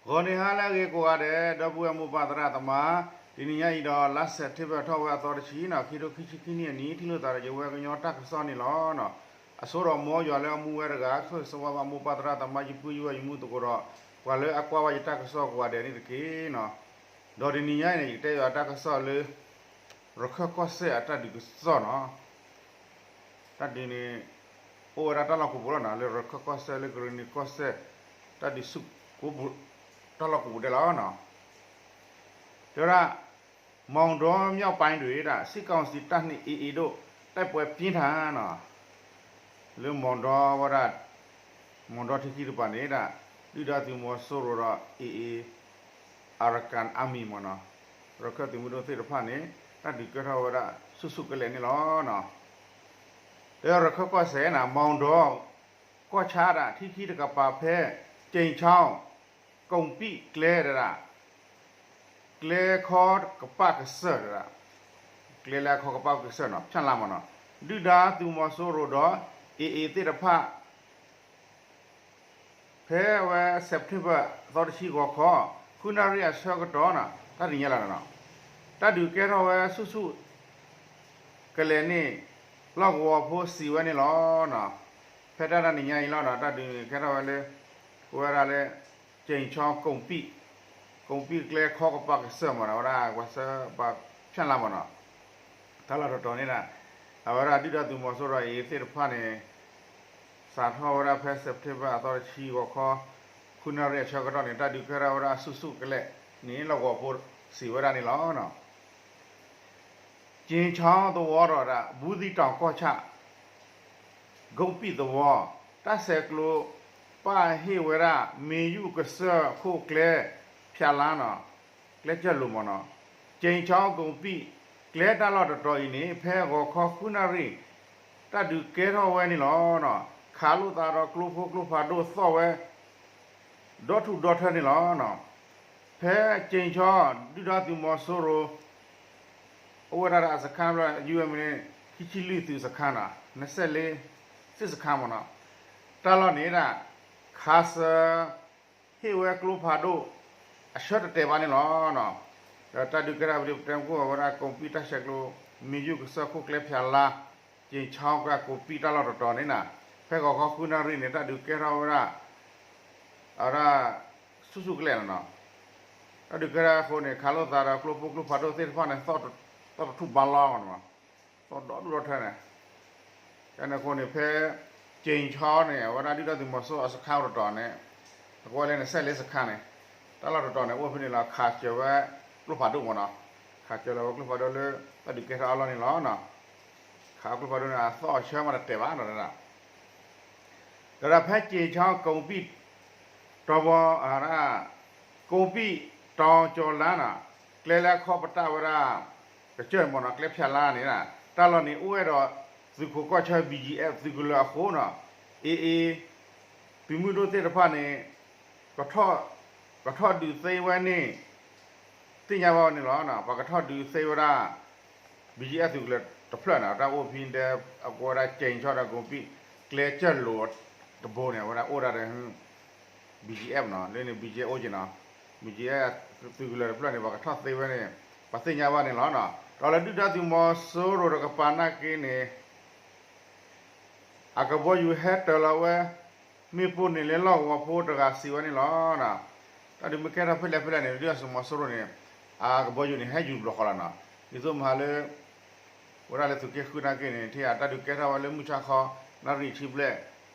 ဂီၤနံၤဟါလၢအဂ့ၤကိးဂၤဒဲး ဒီပုၢ်ဝဲၢ်မိၢ်ပၢ်သရၣ်သမါ, တနံၤညါအံၤဒီး လါစဲးပထ့ဘၢၣ်ထီၣ်ဝဲအသီတဆံနီၤ ခံထိခံဆံခံနံၣ်အနံၤ ထံၣ်လိာ်သးဒီးယဝဲကညီတၢ်ကစီၣ်န့ၣ်လီၤ. အဆိဒီးမ်ယွၤလၢအမူဝဲတဂၤ ဆိၣ်ဂ့ၤဆိၣ်ဝါဘၣ်မိၢ်ပၢ်သရၣ်သမါ ယပုၢ်ယဝဲၢ်ယမုၣ်သကိးဒီး ပှၤလၢအကွၢ်ဘၣ်ယတၢ်ကစီၣ်ကိးဂၤဒဲးန့ၣ်တက့ၢ်နီၤ. ဒီးတနံၤညါအံၤန့ၣ် ယကတဲယွၤတၢ်ကစီၣ်လၢ ရခၢၣ်ကီၢ်စဲၣ်အတၢ်ဒုးကစီၣ်နီၤ. တၢ်ဒုးန့ၣ် အိၣ်ဝဲဒၣ်တၢ်လီၢ်ကိးပူၤလီၤနီၤ လၢရခၢၣ်ကီၢ်စဲၣ်လၢကရ့ၣ်နံၤကီၢ်စဲၣ် တၢ်ဒုးဆူၣ်ကိးပူၤ တၢ်လီၢ်ကိးပူၤဒဲးလီၤနီၤ. တဲဝဲဒၣ် မောင်တောမြောက်ပိုင်းတွင် စစ်ကောင်စီတပ်နဲ့ AA တို့ တိုက်ပွဲပြင်းထန်နီၤ. လၢမောင်တောဝဲဒၣ် မောင်တောထံခံတပၤန့ၣ်ဒၣ် ဒုၣ်ဒါသုးမီၤစိရိၤဒီး AA Arakan Army မ့ၢ်နီၤ ရခၢၣ်သုးမုၢ်ဒိၣ်သ့ၣ်တဖၣ်န့ၣ် တၢ်ဒုးကဲထီၣ်ဝဲဒၣ်ဆူၣ်ဆူၣ်ကလဲာ်န့ၣ်လီၤ. တဲရခၢၣ်ကီၢ်စဲၣ်န့ၣ် မောင်တော ကီၢ်ဆၣ်ဒၣ် ထံခံတကပၤဖဲ ကၠ့ၣ်ဆီၣ်ကိၣ်ပံၣ်ကျဲဒၣ် ကျဲခီကပၣ်ကစၢၢ်ဒၣ် ကျဲလၢခီကပၣ်ကစၢၢ်နီၤ ဖၠၣ်လါမ့ၢ်နီၤ ဒုၣ်ဒါသုးမီၤစိရိၤဒီး AA သ့ၣ်တဖၣ် ဖဲဝဲ September အသီတဆံဂီၤခီ ဃုနၣ်ရံၣ်အဆၢကတီၢ်နီၤ တၢ်တနံၤညါလီၤနီၤ တၢ်ဒုးကဲထီၣ်ဝဲဆူၣ်ဆူၣ်ကလဲာ်န့ၣ် လီၢ်ကဝီၤဖိစံးဝဲန့ၣ်လီၤ. ဖဲတၢ်တနံၤညါအံၤလီၤနီၤ တၢ်ဒုးန့ၣ်ကဲထီၣ်ဝဲလၢ ကိးဝဲဒၣ်လၢ ကၠ့ၣ်ဆီၣ်ကိၣ်ပံၣ် ကိၣ်ပံၣ်ကျဲခီကပၣ်ကစၢၢ်မ့ၢ်နီၤ ဝဲဒၣ်ပှၤဆၢပှၤဖၠၣ်လါမ့ၢ်နီၤ တၢ်လီၢ်တတီၤန့ၣ်ဒၣ် အဝဲဒၣ်ဒုၣ်ဒါသုးမီၤစိရိၤအံၤသ့ၣ်တဖၣ်န့ၣ် စးထီၣ်ဝဲဒၣ်ဖဲ September အသီတဆံဂီၤခီ ဃုနၣ်ရံၣ်အဆၢကတီၢ်န့ၣ် တၢ်ဒုးကဲထီၣ်ဝဲဒၣ်ဆူၣ်ဆူၣ်ကလဲာ်န့ၣ် လီၢ်ကဝီၤဖိစံးဝဲဒၣ်န့ၣ်လီၤ. ကၠ့ၣ်ဆီၣ်သဝီဒီးဒၣ် ဘူးသီးတောင်ကီၢ်ဆၣ် ကိၣ်ပံၣ်သဝီ တၢ်ဆဲးကျိးပာ်ဟ့ၣ်ဝဲဒၣ် မ့ၢ်ယူၢ်ကစၢၢ်ခိၣ်ကျဲဖၠၣ်လါနီၤ ကျဲကၢၢ်လိာ်မ့ၢ်နီၤ ကၠ့ၣ်ဆီၣ်ကိၣ်ပံၣ်ကျဲတၢ်လီၢ်တတီၤအံၤန့ၣ် ဖဲဂီၤခီဃုနၣ်ရံၣ် တၢ်ဒုးကဲထီၣ်ဝဲန့ၣ်လီၤ. ခးလိာ်သးဒီးကျိဖိကျိဖးဒိၣ်သီၣ်ဝဲ ဒီထူၣ်ဒီထၢန့ၣ်လီၤ. ဖဲကၠ့ၣ်ဆီၣ် ဒုၣ်ဒါသုးမီၤစိရိၤ အိၣ်ဝဲဒၣ်ဒီးအစခါဘျီ ယူၢ်ဝဲမ့ၢ်န့ၣ် ခံဆံလွံၢ်သုးစခါနီၤ နစဲးလ့ စစ်စခန်းမ့ၢ်နီၤ တၢ်လီၢ်န့ၣ်ဒၣ် ခးစၢၤ ဟ့ၣ်ဝဲကျိဖးဒိၣ် အဆၢတတဲာ်ဘၣ်န့ၣ်လီၤ. ဒီးတၢ်ဒုးကဲထီၣ်ပဒိၣ်ပတဲမူခိၣ်ဝဲဒၣ်ကိၣ်ပံၣ်တၢ်ဆဲးကျိး မ့ၢ်ယူၢ်ကစၢၢ်ခိၣ်ကျဲဖၠၣ်လါ ကၠ့ၣ်ဆီၣ်ကကိၣ်ပံၣ်တၢ်လီၢ်တတီၤန့ၣ်နီၤ ဖဲဂီၤခီဃုနၣ်ရံၣ်န့ၣ် တၢ်ဒုးကဲထီၣ်ဝဲဒၣ် အဝဲဒၣ် ဆူၣ်ဆူၣ်ကလဲာ်နီၤ တၢ်ဒုးကဲထီၣ်အဃိန့ၣ် ခးလိာ်သးဒီးကျိဖိကျိဖးဒိၣ်သ့ၣ်တဖၣ်န့ၣ် သီၣ်တထူၣ်ဘါလီမ့ၢ်နီၤ သီၣ်ဒီဒူၣ်ဒီထၢန့ၣ် ကန့ၣ်အဃိန့ၣ် ဖဲကၠ့ၣ်ဆီၣ်န့ၣ် အဝဲဒၣ်ဒုၣ်ဒါသုးမီၤစိရိၤအစခါတတီၤန့ၣ် အကွဲးလၢနစဲးလ့ စစ်စခန်းန့ၣ် တၢ်လီၢ်တတီၤန့ၣ် အိၣ်ဖဲန့ၣ်လီၤ ခးစၢၤဝဲကျိဖးဒိၣ်မ့ၢ်နီၤ ခးစၢၤလီၤဝဲကျိဖးဒိၣ်လၢ တၢ်ဒုးကဲထီၣ်အလီၢ်န့ၣ်လီၤ. ခးကျိဖးဒိၣ်န့ၣ် အသီၣ်အဆၢမးတတဲာ်ဘၣ်နီၤ ဒီးဒၣ်ဖဲကၠ့ၣ်ဆီၣ်ကိၣ်ပံၣ် တီၤဘီ ကိၣ်ပံၣ်တီၤကၠီၤလါနီၤ ကျဲလၢခီပတာ်ဝဲဒၣ် ကစၢၢ်မ့ၢ်နီၤ ကျဲဖၠၣ်လါန့ၣ် တၢ်လီၢ်န့ၣ်အိၣ်ဝဲဒီး သုးခိးကီၢ်ဆၢ ဘီၣ်ကၠံၣ်အဲၣ် သုးကလၢၤအဃိနီၤ AA သုးမုၢ်ဒိၣ်သ့ၣ်တဖၣ်န့ၣ် ကထီၣ်ဒုးသ့ဝဲန့ၣ် သ့ၣ်ညါဘၣ်ဝဲန့ၣ်လီၤ. ပှၤကထီၣ်ဒုးသ့ဝဲဒၣ် ဘီၣ်ကၠံၣ်အဲၣ် သုးကလၢၤတဖျၢၣ်န့ၣ် တၢ်အိၣ်ဖဲဒဲး အကိးဝဲဒၣ် ကၠ့ၣ်ဆီၣ်ဒီးကိၣ်ပံၣ် ကျဲကၢၢ်လိာ်တဘိန့ၣ် အဝဲဒၣ်အိၣ်ဒၣ်ဒီး ဘီၣ်ကၠံၣ်အဲၣ်နီၤ လၢန့ၣ် ဘီၣ်ကၠံၣ်အဲၣ်အိၣ်က့ၤနီၤ ဘီၣ်ကၠံၣ်အဲၣ် သုးကလၢၤတဖျၢၣ်န့ၣ် ပှၤကထီၣ်သ့ဝဲန့ၣ် ပှၤသ့ၣ်ညါဘၣ်န့ၣ်လီၤ. ဒီးလၢဒုၣ်ဒါသုးမီၤစိရိၤတကပၤနာ်က့န့ၣ် အကဘီယူၤဟဲတၢၤလီၤဝဲ မ့ၣ်ပိၢ်န့ၣ်လၢလီၢ်ကဝီၤဖိတဂၤစံးဝဲန့ၣ်လီၤ. တၢ်ဒုးမ့ၢ်ကဲထီၣ်ဖဲလဲၣ်ဖဲလဲၣ်န့ၣ် ဒုၣ်ဒါသုးမီၤစိရိၤန့ၣ် အကဘီယူၤန့ၣ် ဟဲယူၤတဘျီဃီလီၤနီၤ. ဒ်သိးမဟါလၢ ဝဲဒၣ်လၢသုးက့ဃုနာ်က့န့ၣ် ထံၣ်အတၢ်ဒုးကဲထီၣ်ဝဲလၢမုၢ်ဆါခီ နၣ်ရံၣ်ဆံဘျဲၣ်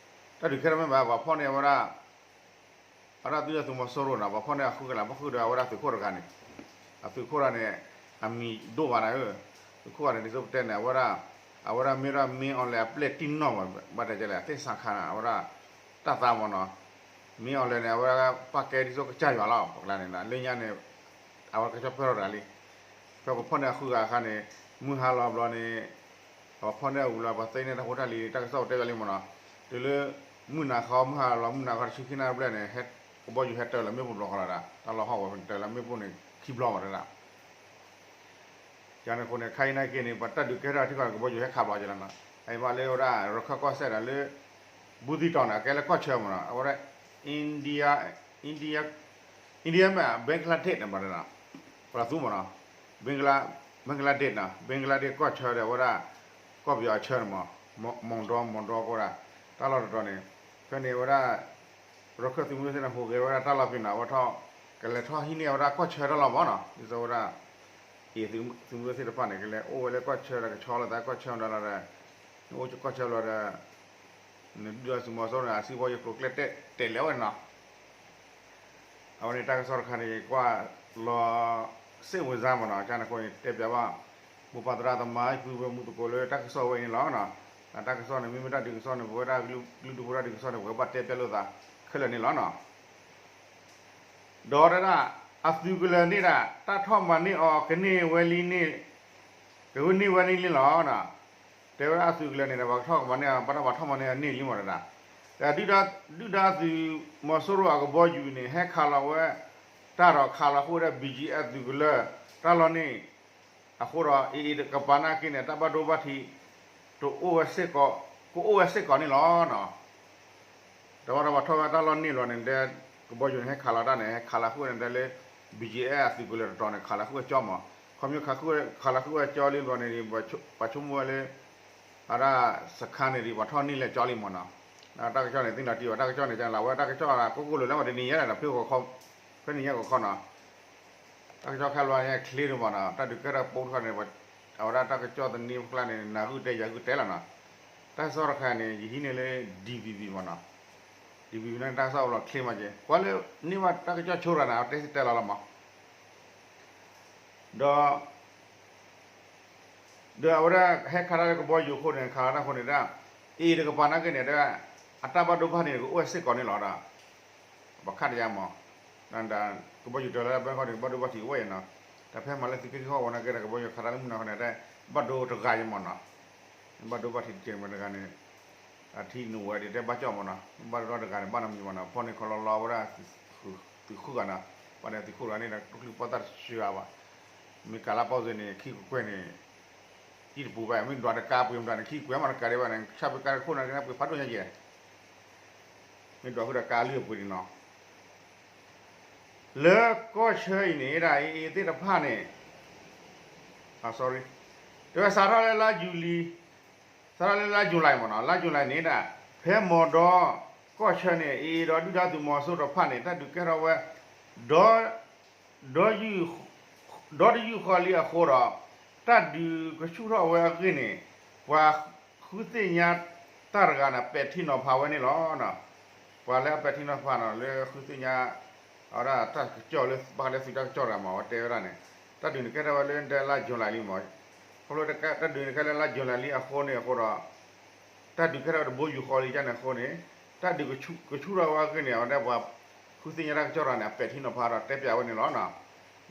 တၢ်ဒုးကဲထီၣ်မ့ၢ်ဘၣ် ပှၤဖီၣ်န့ၢ်အဝဲဒၣ် အဝဲဒၣ်ဒုၣ်ဒါသုးမီၤစိရိၤနီၤ ပှၤဖီၣ်န့ၢ်အဃုကလး ပှၤဃုဒီးအဝဲဒၣ်သုးခိၣ်တဂၤန့ၣ် အသုးခိၣ်တဂၤန့ၣ် အမံၤဒိၣ်မးနၤဧၢ, သုးခိၣ်တဂၤန့ၣ် ဒ်သိးပတဲန့ၣ် အဝဲဒၣ် အဝဲဒၣ်မ့ၢ်ဒၣ် မင်းအောင်လှိုင် အပျဲၢ်တံၢ်နီၢ်မး ဘၣ်တဲလဲၣ် သ့ၣ်စးခါန့ၣ် အဝဲဒၣ် တၢ်သးမးနီၤ မင်းအောင်လှိုင်န့ၣ် အဝဲဒၣ်ပာ်ကဲဒ်သိးကစၢ်ယွၤလီၤ ပကျါန့ၣ် လၢညါန့ၣ် အဝဲကစၢ်ပၢၢ်ထီၣ်တဂၤလံ ဖဲပှၤဖီၣ်န့ၢ်အဃုဂၤအခါန့ၣ် မုၢ်ဟါလီၤဘျီန့ၣ် ပှၤဖီၣ်န့ၢ်အဝံၤလီၤ ပှၤသ့န့ၢ်တၢ်ဖိတၢ်လံၤ တၢ်ကစီၣ်အိၣ်တဲဝဲလံမးနီၤ, တုၤလၢ မုၢ်နၤခီ မုၢ်ဟါလီၤ မုၢ်နၤခီတဆံခံနၣ်ရံၣ်ဘျဲၣ်န့ၣ် ကဘီယူၤဟဲတၢၤလီၤမ့ၣ်ပိၢ်တဘျီဃီလီၤဒၣ် တၢ်လီၢ်ဟီၣ်ဝဲဖဲန့ၣ် တၢၤလီၤမ့ၣ်ပိၢ်န့ၣ် ခံဘျီမးတဒၣ် ယၤန့ၣ်အဃိန့ၣ် ခဲအံၤနာ်က့န့ၣ် ပှၤတၢ်ဒုးကဲထီၣ်ထံကီၢ်န့ၣ် ကဘီယူၤဟဲခးဘျီကလီၤနီၤ, အအံၤဘၣ်လၢဝဲဒၣ် ရခၢၣ်ကီၢ်စဲၣ်ဒီးလၢ ဘူးသီးတောင်န့ၣ် အကဲလၢကီၢ်ဆၢမးနီၤ, အဝဲဒၣ် India India India မ့ၢ် Bangladesh န့ၣ်မး, ပှၤသူမးနီၤ, Bangla- Bangladesh နီၤ, Bangladesh ကီၢ်ဆၢဒီးဝဲဒၣ် ကီၢ်ပယီၤအဆၢန့ၣ်မး, မီၣ်ဒီ မီၣ်ဒီကီၢ်ဒၣ် တၢ်လီၢ်တတီၤန့ၣ်, ဖဲန့ၣ်ဝဲဒၣ် ရခၢၣ်သုးမုၢ်ဒိၣ်သ့ၣ်န့ၣ် ဟူးဂဲၤဝဲဒၣ်တၢ်လီၢ်ဖဲန့ၣ် အဝဲထီၣ် ကလဲၤထီၣ်ဟံးန့ၢ်ဝဲဒၣ်ကီၢ်ဆၢတၢ်လီၢ်မးနီၤ, ဒ်သိးဝဲဒၣ် အံၤ သုးမုၢ်ဒိၣ်သ့ၣ်တဖၣ်န့ၣ် ကလဲၤအိၣ်ဝဲလၢကီၢ်ဆၢဒီး ကဆီလီၤသးကီၢ်ဆၢဒီးလီၤဒီး နအိၣ်ကီၢ်ဆၢဘျီဒီး နဒုၣ်ဒါသုးမီၤစိရိၤန့ၣ် အစုဖီယကျိၤကျဲတဲာ်တဲာ်လဲၤဝဲန့ၣ်နီၤ. အဝဲန့ၣ်တၢ်ကစီၣ်တခါန့ၣ် ကွၢ်လီၤ စ့ၣ်ဝ့ၤစါမးနီၤ, ကန့ၣ်အဃိန့ၣ် တဲပျးဘၣ် မိၢ်ပၢ်သရၣ်သမါ ပုၢ်ဝဲၢ်မူသကိးလၢတၢ်ကစီၣ်ဝဲအံၤန့ၣ်လီၤ. တၢ်ကစီၣ်န့ၣ် မ့မ့ၢ်တၢ်ဒုးကစီၣ်န့ၣ် ပဝဲဒၣ်ကလုာ်ဒူၣ်ဖိတၢ်ဒုးကစီၣ်န့ၣ် ပဝဲဘၣ်တဲပျးလိာ်သးခဲလၢာ်န့ၣ်လီၤနီၤ. ဒီးတဲဒၣ် အသုးကလၢၤန့ၣ်ဒၣ် တၢ်ထီၣ်မၤန့ၢ်အီၤ ကန့ၢ်ဝဲလံန့ၣ်, ကန့ၢ်ဝဲလံန့ၣ်လီၤ. တဲဝဲဒၣ်အသုးကလၢၤန့ၣ်ဒီး ပှၤကထီၣ်ကမၤန့ၢ်အီၤ ဘၣ်တၢ်ပှၤထီၣ်မၤန့ၢ်အီၤန့ၢ်လံမးတဒၣ်, ဒီးဒုၣ်ဒါသုးမီၤစိရိၤအကဘီယူၤန့ၣ် ဟဲခးလီၤဝဲ တၢ်ဒီးခးလီၤဃုာ်ဝဲဒၣ် ဘီၣ်ကၠံၣ်အဲၣ် သုးကလၢၤ တၢ်လီၢ်န့ၣ် အဃိဒီး အ့ၣ်အ့ၣ်တကပၤနာ်က့န့ၣ် တၢ်ဘၣ်ဒိဘၣ်ထံး တအိၣ်ဝဲစ့ၢ်ကီး, ကအိၣ်ဝဲစ့ၢ်ကီးန့ၣ်လီၤ. တဝဲတဝဲထီၣ်ဝဲတၢ်လီၢ်န့ၣ်လီၤန့ၣ် တဲ ကဘီယူၤန့ၣ် ဟဲခးလီၤတၢ်န့ၣ် ဟဲခးလီၤဃုာ်ဝဲန့ၣ် တဲလၢ ဘီၣ်ကၠံၣ်အဲၣ် အသုးကလၢၤတတီၤန့ၣ် ခးလီၤဃုာ်ဝဲကၠီမး, ခီဖျိ ခးလီၤဃုာ်ဝဲကၠီလံဘျီန့ၣ် ပှၤဆိကမိၣ်ဝဲလၢ အဝဲဒၣ်စခါန့ၣ်ဒီး ပှၤထီၣ်န့ၢ်လၢကၠီလံမးနီၤ. တၢ်ကစီၣ်န့ၣ် သ့ၣ်နီၣ်တံၢ်ဘၣ် တၢ်ကစီၣ်န့ၣ် ကလးဝဲတၢ်ကစီၣ်ကိၢ်ကိၢ်လၢာ်လၢမး တနံၤညါဒီး ဖဲ ဖဲနံၤညါကီၢ်ခီနီၤ တၢ်ကစီၣ်ခဲဘျီန့ၣ် ချ့ဒိၣ်မးနီၤ, တၢ်ဒုးကဲထီၣ်ပိာ်ထီၣ်န့ၣ် အဝဲဒၣ်တၢ်ကစီၣ်သန့ပျၢ်န့ၣ် နၤဂုၢ်တဲယၤဂုၢ်တဲလီၤနီၤ. တၢ်ကစီၣ်တခါန့ၣ် ယဟံးန့ၢ်လၢ DVB မးနီၤ, DVB န့ၣ် တၢ်ကစီၣ်လီၤချ့မးက့ၤ ကွၢ်လၢန့ၢ်ဘၣ်တၢ်ကစီၣ်ဆိရၤန့ၣ် အတဲစံၣ်တဲလီၤလီၤမး, ဒီး ဒီးအဝဲဒၣ်ဟဲခးတၢ်လၢကဘီယူၤအဃိန့ၣ် ခးလီၤတၢ်အဃိန့ၣ်ဒၣ် အ့ၣ်အ့ၣ်တကပၤနာ်က့န့ၣ်ဒီး အတၢ်ဘၣ်ဒိဘၣ်ထံးန့ၣ် ကအိၣ်ဝဲစ့ၢ်ကီးန့ၣ်လီၤဒီး ပခါတယါမး, ကဘီယူၤတၢၤလၢဘဲခီန့ၣ် ကဘၣ်ဒိဘၣ်ထံးအိၣ်ဝဲနီၤ, တၢ်ဖဲမၤလၢသုးက့ခံခီဝဲနာ်က့ဒီး ကဘီယူၤခးတၢ်လၢမုၢ်နီၤခီန့ၣ် တၢ်ဘၣ်ဒိတဂၤယမးနီၤ, ဘၣ်ဒိဘၣ်ထံးတကဲးမတဂၤန့ၣ် အထံနုာ်ဝဲဒ်တဲဘၣ်ကၠီၣ်မးနီၤ, ဘၣ်ဒိတဂၤန့ၣ် ဘၣ်နီတမံၤမးနီၤ, ဖီၣ်န့ၢ်ခီလီၤလီၤဝဲဒၣ် သုးဃုဂၤနီၤ, ဘၣ်န့ၣ်သုးခိၣ်တဂၤန့ၣ်ဒီး ကျိချံပီၣ်သၣ်တဆှၢဘၣ်, မ့ၢ်ကးလါပီၣ်စ့န့ၣ် ခံကွဲးကွဲးန့ၣ် တံၢ်တပူၤဘၣ်, မ့ၢ်ဒွးတကါပှ့ၤမတၤန့ၣ် ခံကွဲးမးတကးဒံးဘၣ်န့ၣ် ဆၣ်ဖ့ကါတခိၣ်န့ၣ် ကနၣ်ပှ့ၤဖးဒိၣ်ညါကဲ, မ့ၢ်ဒွးဃုာ်ဒီးကါလုၢ်အပှ့ၤန့ၣ်နီၤ လၢကီၢ်ဆၢအံၤန့ၣ်ဒၣ် အ့ၣ်အ့ၣ်သ့ၣ်တဖၣ်န့ၣ် sorry, တဲဝဲစးထီၣ်လၢလါယူၤလံ, စးထီၣ်လၢလါယူၤလံမးနီၤ, လါယူၤလံန့ၣ်ဒၣ် ဖဲမီၢ်ဒီကီၢ်ဆၢန့ၣ် အ့ၣ်အ့ၣ်ဒီးဒုၣ်ဒါသုးမီၤစိရိၤတဖၣ်န့ၣ် တၢ်ဒုးကဲထီၣ်ဝဲ ဒီ ဒီတယုၢ်ဃီလံအဃိဒီး တၢ်ဒုးကဆူၣ်ထီၣ်ဝဲအဂ့ၢ်န့ၣ် ပှၤဃုသ့ၣ်ညါတၢ်တဂၤန့ၣ် ပဲာ်ထံနီၤဖးဝဲန့ၣ်လီၤ. ပှၤလၢအပဲာ်ထံနီၤဖးနီၤ လၢဃုသ့ၣ်ညါ အဝဲဒၣ်တၢ်ကစီၣ်လၢဘၣ်ဃးလၢသုးတၢ်ကစီၣ်တဂၤမး အဝဲတဲဝဲဒၣ်န့ၣ် တၢ်ဒုးန့ၣ်ကဲထီၣ်ဝဲလၢလါယူၤလံမး, ခီဖျိတၢ်ဒုးန့ၣ်ကဲလၢလါယူၤလံအဃိန့ၣ်အဃိဒီး တၢ်ဒုးကဲထီၣ်တဘိယူၢ်ဃီလံကန့ၣ်အဃိန့ၣ် တၢ်ဒုးကဆူၣ်ထီၣ်ဝဲအဂ့ၢ်န့ၣ် အဝဲဒၣ်ပှၤဃုသ့ၣ်ညါတၢ်ကစီၣ်တဂၤန့ၣ် အပဲာ်ထံနီၤဖးဒီးတဲပျးဝဲန့ၣ်လီၤ.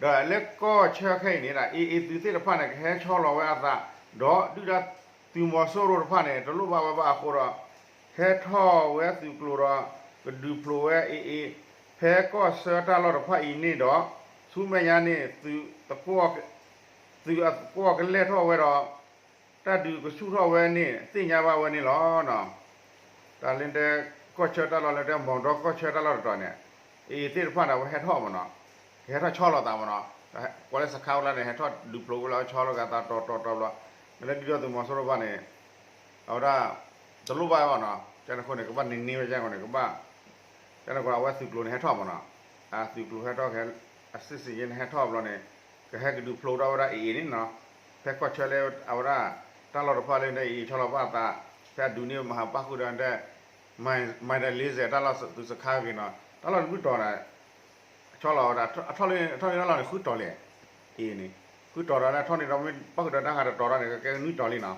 ဒီးလၢကီၢ်ဆၢခဲအံၤန့ၣ်ဒၣ် အ့ၣ်အ့ၣ်သုးသ့ၣ်တဖၣ်န့ၣ် ကဟဲဆီလီၤဝဲအသး ဒီးဒုၣ်ဒါသုးမီၤစိရိၤတဖၣ်န့ၣ် တလိၣ်ဘၣ်ဝဲဘၣ်အဃိဒီး ဟဲထီၣ်ဝဲသုးကျိၤဒီး ကဒုးဖျိးဝဲအ့ၣ်အ့ၣ် ဖဲကီၢ်ဆၢတၢ်လီၢ်တဖၣ်အံၤန့ၣ်ဒီး ဆူမဲာ်ညါန့ၣ် သုးသကိးကလဲၢ်ထီၣ်ဝဲဒီး တၢ်ဒုးကဆူၣ်ထီၣ်ဝဲန့ၣ် သ့ၣ်ညါဘၣ်ဝဲန့ၣ်လီၤ. တၢ်လၢတဲ ကီၢ်ဆၢတၢ်လီၢ်လၢတဲ မီၢ်ဒီကီၢ်ဆၢတၢ်လီၢ်တတီၤန့ၣ် အ့ၣ်အ့ၣ်သ့ၣ်တဖၣ်န့ၣ် အဝဲဟဲထီၣ်မးနီၤ, ကဟဲထီၣ်ဆီလီၤသးမးနီၤ, ကွၢ်လၢစခါဝဲလၢန့ၣ် ဟဲထီၣ်ဒုးဖျိးဝဲလၢဆီလီၤဂာ်သးတီၤတီၤတီၤဘျီ, မ့ၢ်လၢဒုၣ်ဒါသုးမီၤစိရိၤတဖၣ်န့ၣ် အဝဲဒၣ် တလိၣ်ဘၣ်ဘၣ်နီၤ, ကန့ၣ်အဃိန့ၣ် ကဘၣ်န့ၢ်န့ၢ်ဝဲကန့ၣ်အဃိန့ၣ် ကဘၣ် ကန့ၣ်အဃိ အဝဲသုးကျိၤန့ၣ်ဟဲထီၣ်မးနီၤ, အသုးကျိၤဟဲထီၣ်ကဟဲ အစ့ၣ်စ့ၣ်ယဲန့ၣ်ဟဲထီၣ်ဘျီန့ၣ် ကဟဲကဒုးဖျိးထီၣ်ဝဲဒၣ်အ့ၣ်အ့ၣ်န့ၣ်နီၤ, ဖဲကီၢ်ဆၢလၢအဝဲဒၣ် တၢ်လီၢ်တဖၣ်လၢန့ၣ် အ့ၣ်အ့ၣ်ဆီလီၤဘၣ်အသး, ဖဲအဒုးန့ၢ်မဟါပၣ်ဃုာ်ဒီး မၤဒ်လဲစဲး တၢ်လီၢ်သုးစခါဂ့ၤနီၤ, တၢ်လီၢ်တဘျုးတီၤန့ၣ် ဆီလီၤဝဲဒၣ် အထီၣ်လၢအထီၣ်န့ၢ်တၢ်လီၢ်န့ၣ် ဃုတီၤလဲၣ်, အ့ၣ်န့ၣ် ဃုတီၤဒီး ထီၣ်န့ၢ်ဒီးမ့ၢ်ပၣ်ဃုာ်ဒီးတၢ်ဂၤတတီၤတၢ်န့ၣ် ကကဲနွံတီၤလံနီၤ,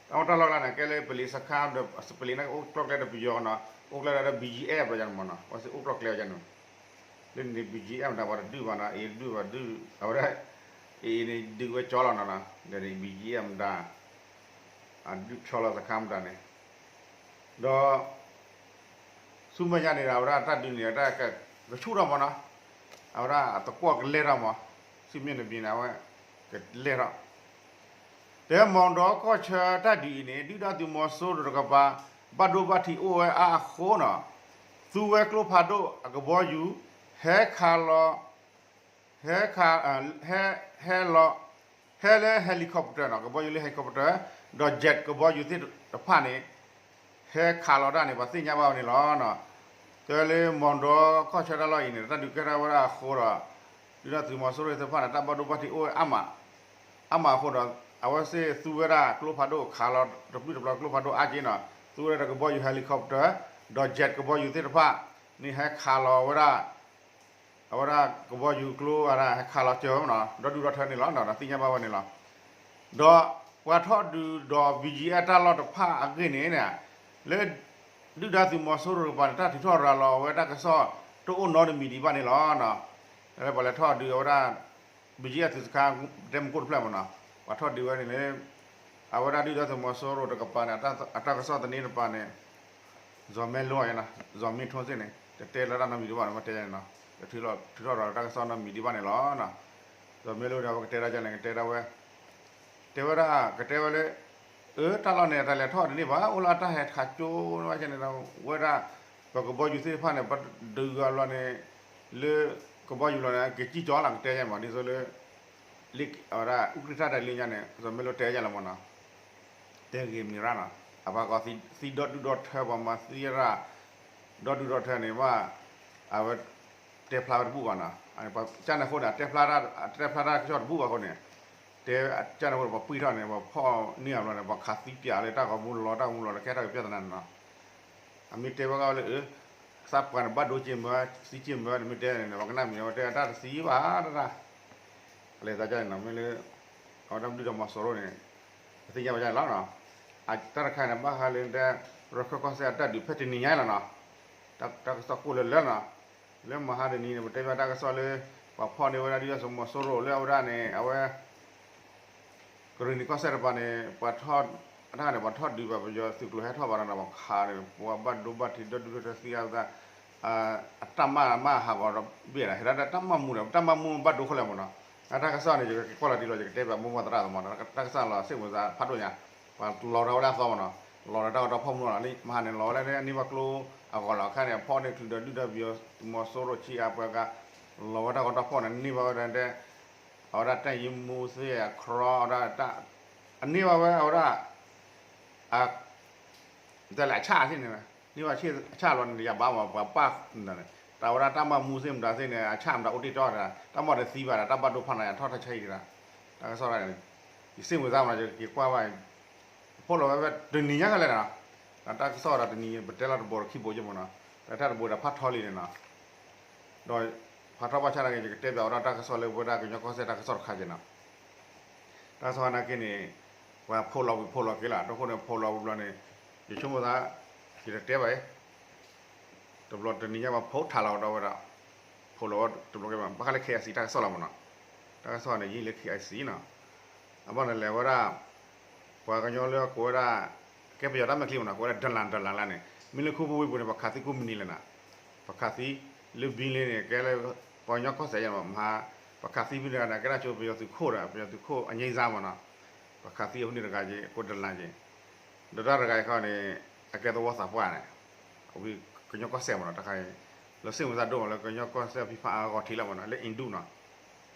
တၢ်လီၢ်တၢ်လီၢ်န့ၣ် ကဲလၢပလံးစခါဒီး ပလံးန့ၣ် အိၣ်ကျီၢ်ကျဲဒီးပယီၤနီၤ, အိၣ်ကျီၢ်ကျဲဒီး ဘီၣ်ကၠံၣ်အဲၣ် ဘျီယၤန့ၣ်မးနီၤ, ပှၤစ့ၢ်အိၣ်ကျီၢ်ကျဲဝဲယၤန့ၣ်, လၢန့ၣ် ဘီၣ်ကၠံၣ်အဲၣ် မတၤပှၤတဒုးဘၣ်နီၤ, အ့ၣ်တဒုးဘၣ်ဒုး အဝဲဒၣ် အ့ၣ်န့ၣ် ဒုးဝဲကၠီလီၤနီၤ, ဒီးန့ၣ် ဘီၣ်ကၠံၣ်အဲၣ် မတၤ အဒုးဆီလီၤစခါမတၤန့ၣ် ဒီး ဆူမဲာ်ညါန့ၣ်ဒီး အဝဲဒၣ်တၢ်ဒုးန့ၣ် တၢ်ကဆူၣ်ထီၣ်မးနီၤ, အဝဲဒၣ်အသကိးကလဲၢ်ထီၣ်မး, စံးမ့ၢ်တမံၤန့ၣ် အဝဲကလဲၢ်ထီၣ်, တဲမီၢ်ဒီကီၢ်ဆၢတၢ်ဒုးအံၤန့ၣ် ဒုၣ်ဒါသုးမီၤစိရိၤတကပၤ ဘၣ်ဒိဘၣ်ထံးအိၣ်ဝဲအါအဃိနီၤ, သူဝဲကျိဖးဒိၣ်အကဘီယူၤ ဟဲခးလီၤ ဟဲခး ဟဲ ဟဲလီၤ ဟဲလၢ helicopter နီၤ ကဘီယူၤလၢ helicopter ဒီး jet ကဘီယူၤသ့ၣ်တဖၣ်န့ၣ် ဟဲခးလီၤတၢ်န့ၣ် ပှၤသ့ၣ်ညါဘၣ်ဝဲန့ၣ်လီၤ. တဲလၢမီၤဒီကီၢ်ဆၢတၢ်လီၢ်အံၤန့ၣ် တၢ်ဒုးကဲထီၣ်ဝဲဒၣ်အဃိဒီး ဒုၣ်ဒါသုးမီၤစိရိၤသ့ၣ်တဖၣ်န့ၣ် တၢ်ဘၣ်ဒိဘၣ်ထံးအိၣ်ဝဲအါမး အါမးအဃိဒီး အဝဲသ့ၣ်သူဝဲဒၣ်ကျိဖးဒိၣ်ခးလီၤ တပျုၢ်တပျီၤကျိဖးဒိၣ်အါက့နီၤ သူဝဲဒၣ်ကဘီယူၤ helicopter ဒီး jet ကဘီယူၤသ့ၣ်တဖၣ်န့ၣ် ဟဲခးလီၤဝဲဒၣ် အဝဲဒၣ်ကဘီယူၤကျိဝဲဒၣ် ဟဲခးလီၤစၢၤဝဲနီၤ ဒီဒူၣ်ဒီထၢန့ၣ်လီၤ ဒီးသ့ၣ်ညါဘၣ်ဝဲန့ၣ်လီၤ. ဒီးပှၤထီၣ်ဒုးဒီး ဘီကၠံအဲၣ် တၢ်လီၢ်တဖၣ်အဂ့ၢ်န့ၣ် လၢ ဒုၣ်ဒါသုးမီၤစိရိၤတကပၤန့ၣ် တၢ်ထုးထီၣ်ရၤလီၤဝဲတၢ်ကစီၣ်တအိၣ်နီတမံၤဒံးဘၣ်န့ၣ်လီၤ. လၢပှၤလဲၤထီၣ်ဒုးအဝဲဒၣ် ဘီကၠံအဲၣ် သုးစခန်း တဲမကိၣ်တဖျၢၣ်မနီၤ ပှၤထီၣ်ဒုးဝဲန့ၣ်လၢ အဝဲဒၣ်ဒုၣ်ဒါသုးမီၤစိရိၤတကပၤန့ၣ် အတၢ်ကစီၣ်သန့တပၤန့ၣ် စီၤမဲလိ စီၤမ့ထိၣ်သ့ၣ်န့ၣ် တတဲလၢတၢ်နီတမံၤဒံးဘၣ်န့ၣ် မ့ၢ်တဲန့ၣ်နီၤ တထုးထီၣ်ရၤလီၤတၢ်ကစီၣ်နီတမံၤဒံးဘၣ်န့ၣ်လီၤ. စီၤမဲလိန့ၣ် အဝဲကတဲဒၣ်ဒ်လဲၣ် ကတဲဒၣ်ဝဲ တဲဝဲဒၣ် ကတဲဝဲလၢ အၢ တၢ်လီၢ်န့ၣ် တၢ်လဲၤထီၣ်တန့ၢ်ဘၣ် အိၣ်လၢအတၢ်ဟဲခးကၠိန့ၣ်ဘၣ်န့ၣ် ဝဲဒၣ် ပကဘီယူၤသ့ၣ်တဖၣ်န့ၣ် ပဒုးဂၤဘျီန့ၣ် လၢကဘီယူၤလီၤန့ၣ် ကစံၣ်ကၠီလီၤ ကတဲယဲမး ဒ်သိးလၢ လၢအဝဲဒၣ် ဥက္ကဋ္ဌ တၢ်လၢညါန့ၣ် စီၤမဲလိတဲယဲလီၤမနီၤ တဲဂ့ၤမံၤရၣ်နီၤ အပှၤကီၢ်သံဒီဒူၣ်ဒီထၢ ပှၤမၤသံရၣ် ဒီဒူၣ်ဒီထၢန့ၣ် ဘၣ် အဝဲ တဲဖျါဝဲတဘူၣ်ဘၣ်နီၤ ကၠၢ်န့ၣ်အဃိန့ၣ် တဲဖျါတၢ်ကစီၣ်တဘူၣ်ဘၣ်အဃိန့ၣ် တဲကၠၢ်န့ၣ်အဃိန့ၣ် ပှၤပှံၢ်ထီၣ်န့ၣ် ပှၤဖီၣ်န့ၢ်အဘျီန့ၣ် ပှၤခးသံပၠးလၢတၢ်ဂီၤမူလီၤ တၢ်ဂီၤမူလီၤလၢ ကဲထီၣ်က့ၤပြဿနာန့ၣ်နီၤ အမ့ၢ်တဲဝဲကီးလၢ သးပှၢ်န့ၣ် ဘၣ်ဒိက့ၤမၢ သံက့ၤမၢန့ၣ် မ့ၢ်တဲန့ၣ် ပှၤကနၣ်မံၤဝဲတဲတၢ်တသံဘၣ်တၢ် အလဲၤသးကၠၢ်န့ၣ်နီၤ မ့ၢ်လၢ အဝဲဒၣ်ဒုၣ်ဒါသုးမီၤစိရိၤန့ၣ် ပသ့ၣ်ညါဘၣ်ကၠၢ်န့ၣ်လီၤ. တၢ်တခါန့ၣ် ဘၣ်ဃးလၢတဲ ရခၢၣ်ကီၢ်စဲၣ်အတၢ်ဒုးဖဲတနံၤညါလီၤနီၤ တၢ်ကစီၣ်ကိၣ်လၢလၢနီၤ လၢမဟါတနံၤန့ၣ် ပတဲဘၣ်တၢ်ကစီၣ်လၢ ပှၤဖီၣ်န့ၢ်ဝဲဒၣ်ဒုၣ်ဒါသုးမီၤစိရိၤလၢအဝဲဒၣ်န့ၣ် အဝဲ ကရ့ၣ်နံၤကီၢ်စဲၣ်တပၤန့ၣ် ပှၤထီၣ် အတၢ်န့ၣ် ပှၤထီၣ်ဒုးဘၣ် ပယီၤသုးကျိၤဟဲထီၣ်ဘၣ်ဒီး ပှၤခးန့ၣ် ပှၤဘၣ်ဒိဘၣ်ထံးဒီဒူၣ်ဒီထၢသံအသး အတၢ်မၢ်မၢ်ဟးဂီၤဒီးဘ့ၣ်ဒီး ဟဲဒၣ်တၢ်မၢ်မူန့ၣ် တၢ်မၢ်မူဘၣ်ဒိခဲလၢာ်မနီၤ အတၢ်ကစီၣ်န့ၣ် ယကကွၢ်လီၤတံၢ်လီၤ ယကတဲဘၣ်မိၢ်ပှၢ်သရၣ်သမါနီၤ တၢ်ကစီၣ်လီၤစ့ၢ်ကီးသးဖးဒိၣ်ညါ ပှၤလီၤဒီးဝဲဒၣ်အသီမနီၤ လီၤဒီးတၢ်ဂီၤတၢ်ဖီၣ်မူနီၤ မဟါန့ၣ် လီၤဝဲလၢအန့ၢ်ဘၣ်ကျိအဂီၢ်လီၤ အခါန့ၣ် ဖီၣ်န့ၢ်ချုးဒီးဒုၣ်ဒါပယီၤသုးမီၤစိရိၤဆံးအါပှဲၤကါ လီၤဝဲတၢ်ဂီၤတၢ်ဖီၣ်န့ၣ် န့ၢ်ဘၣ်ဝဲဒၣ်တဲ အဝဲဒၣ်တၢ်အံၤမူသ့ၣ်အခရီ အဝဲဒၣ်တၢ် အန့ၢ်ဘၣ်ဝဲအဝဲဒၣ် အ တၢ်လဲၤအဆၣ်သ့ၣ်န့ၣ် န့ၢ်ဘၣ်ဆံးအဆၣ်လီၤန့ၣ် ယဘၣ်မၤပှၤပၢ်န့ၣ် တၢ်ဝဲဒၣ်တၢ်မၤမူသ့ၣ်မတၤသ့ၣ်န့ၣ် အဆၣ်မတၤအိၣ်တ့ၢ်တီၢ်ဒီး တၢ်မၤတသံဘၣ်ဒီး တၢ်ဘၣ်ဒိဖးနးယၤထီၣ်ထီၣ်ဆါဟံၣ်ဒီး တၢ်ကစီၣ်ဒၣ်န့ၣ် ယစ့ၢ်မုၢ်သးမနီၤ ယက့ၤကွၢ်ဘၣ် ဖီၣ်လီၤဝဲဖဲတနံၤညါခဲလၢာ်နီၤ တၢ်ကစီၣ်ဒီးတနံၤ ပတဲလီၤတဘိးဒီးခံဘိးယမနီၤ တၢ်တဘိးဒီးဖးထီလံန့ၣ်နီၤ ဒီးဖးထီဘၣ်ဆၣ်နာ်က့ ယကတဲဘၣ်ဝဲဒၣ်တၢ်ကစီၣ်လၢပဝဲဒၣ်ကညီကီၢ်စဲၣ်တၢ်ကစီၣ်တခါက့ၤနီၤ တၢ်ကစီၣ်နာ်က့န့ၣ် ပှၤဖီၣ်လီၤဝံၤဖီၣ်လီၤက့ၤလီၤ တဃိန့ၣ် ဖီၣ်လီၤဝံၤဘျီန့ၣ် ယဆိကမိၣ်သး ယတတဲဘၣ်အံၤ တဘျီတနံၤညါပှၤဖီၣ်ထးလီၤဒီးဝဲဒၣ် ဖီၣ်လီၤဝဲတဘျီက့ၤဘၣ် ဘၣ်ဃးလၢ KIC တၢ်ကစီၣ်လီၤမနီၤ တၢ်ကစီၣ်န့ၣ် ယဟံးလၢ KIC နီၤ အဘၣ်န့ၣ်လဲၤဝဲဒၣ် ပှၤကညီလၢကိးဝဲဒၣ် ကဲပယီၤတၢ်မဲာ်ချံမနီၤ ကိးဝဲဒၣ် ဒလန် ဒလန် လၢန့ၣ် မ့ၢ်လၢခူပူၤဝ့ၢ်ပူၤန့ၣ် ပှၤခးသံကိးမုၢ်နံၤလဲၣ်နီၤ ပှၤခးသံ လၢဘံလ့န့ၣ် ကဲလၢ ပှၤကညီကီၢ်စဲၣ်ယဲၢ်မး မဟါ ပှၤခးသံဘံန့ၣ် ကဲဒၣ်ဆိပယီၤသုးခိၣ်ဒီး ပယီၤသုးခိၣ်အငြိမ်းစားမနီၤ ပှၤခးသံအဃိန့ၣ်တဂၤက့ၤ ကိးဒလန်က့ၤ ဒီးတၢ်တဂၤအံၤခီန့ၣ် အကဲသဝီသးပှၢ်န့ၣ် ဝံၤကညီကီၢ်စဲၣ်မနီၤ တခါအံၤ လၢစ့ၢ်မုၢ်သးဒိၣ်မးလၢကညီကီၢ်စဲၣ်ဖံးဖးအါဂီၢ်ထံးလီၤမနီၤ လၢ Indu နီၤ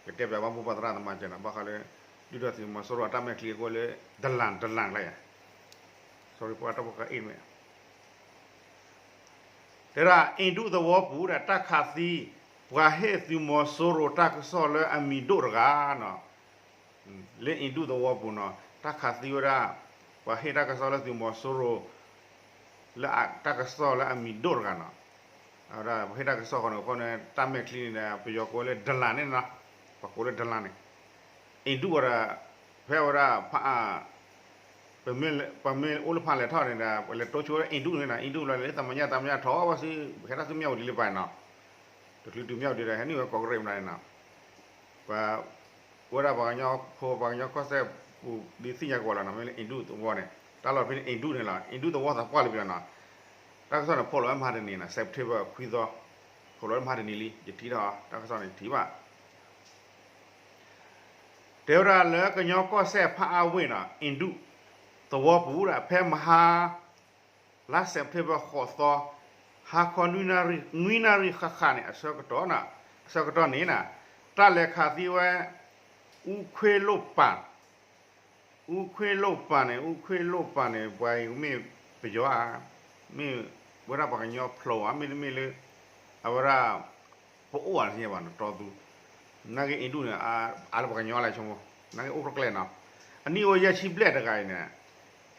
ကတဲဘၣ်ဘၣ်မိၢ်ပှၢ်သရၣ်သမါကဲနီၤ ဘၣ်ဃးလၢ ဒုၣ်ဒါသုးမီၤစိရိၤအတၢ်မဲာ်ချံအဃိလၢ ဒလန် ဒလန် လၢယၤ sorry ပှၤတၢ်ဖိကါအ့ၣ်မ့ၢ် တဲဒၣ် Indu သဝီပူၤဒီးတၢ်ခးသံ ပှၤဟ့ၣ်သုးမီၤစိရိၤတၢ်ကစီၣ်လၢအမံၤဒိၣ်တဂၤနီၤ လၢ Indu သဝီပူၤနီၤ တၢ်ခးသံဝဲဒၣ် ပှၤဟ့ၣ်တၢ်ကစီၣ်လၢသုးမီၤစိရိၤ လၢတၢ်ကစီၣ်လၢအမံၤဒိၣ်တဂၤနီၤ အဝဲဒၣ်ပှၤဟ့ၣ်တၢ်ကစီၣ်ဃီန့ၣ် အဃိန့ၣ် တၢ်မဲာ်ချံန့ၣ်ဒီး ပယီၤကိးဝဲလၢ ဒလန် န့ၣ်နီၤ ပှၤကိးလၢ ဒလန် န့ၣ် Indu ဝဲဒီး ဖဲဝဲဒၣ်ဖးအါ ပမ့ၢ်အိၣ်လၢဖးလဲၢ်ထီၣ်န့ၣ်ဒီး ပလဲၤတိဆိဝဲ Indu န့ၣ်နီၤ Indu လီၤလၢသးမညါသးမညါထီၣ်ဝဲဆူ ဟဲထီၣ်ဆူမၠၣ်ဝတံၤလၢပၢ်နီၤ တချုးတုၤမၠၣ်ဝတံၤဒီး ဟဲနုာ်ဝဲကီၢ်ကရ့ၣ်မနုၤန့ၣ်နီၤ ပှၤ ဝဲဒၣ်ပှၤကညီဖိ ပှၤကညီကီၢ်စဲၣ်ပူၤ ဒ်သ့ၣ်ညါကဝီၤလီၤနီၤ မ့ၢ်လၢ Indu သဝီန့ၣ် တၢ်လီၢ်ဖဲန့ၣ် Indu န့ၣ်လီၤ Indu သဝီသးပှၢ်လၢပယီၤနီၤ တၢ်ကစီၣ်န့ၣ် ဖီၣ်လီၤဝဲမဟါတနံၤနီၤ September ခွံသီ ဖီၣ်လီၤဝဲမဟါတနံၤလံ ယထံၣ်ထီၣ် တၢ်ကစီၣ်န့ၣ်ယထံၣ်ဘၣ် တဲဝဲဒၣ်လၢကညီကီၢ်စဲၣ်ဖးအါဝ့ၢ်နီၤ Indu သဝီပူၤဒီး ဖဲမဟါ လါ September ဃိးသီ ဟါခီ နွံနၣ်ရံၣ်ဃၣ်ဃၣ်န့ၣ် အဆၢကတီၢ်န့ၣ် အဆၢကတီၢ်န့ၣ် တၢ်လဲၤခးသံဝဲ အူခွ့လိၣ်ပၢ် အူခွ့လိၣ်ပၢ်န့ၣ် အူခွ့လိၣ်ပၢ်န့ၣ် ပှၤအံၤမ့ၢ်ပယီၤဧါ, မ့ၢ်ဝဲဒၣ်ပှၤကညီဖျိးဧါ, မ့တမ့ၢ်လၢ အဝဲဒၣ် ပအိၣ်ဧါတသ့ၣ်ညါဘၣ်နီၤ တီသူ နာ်က့အ့ဒူၣ်န့ၣ် အါလၢပှၤကညီလဲၣ်ဆိကမိၣ်, နာ်က့အိၣ်တကျဲနီၤ, အနံၣ်အိၣ်ယဲၢ်ဆံဘျဲၣ်တဂၤအံၤန့ၣ်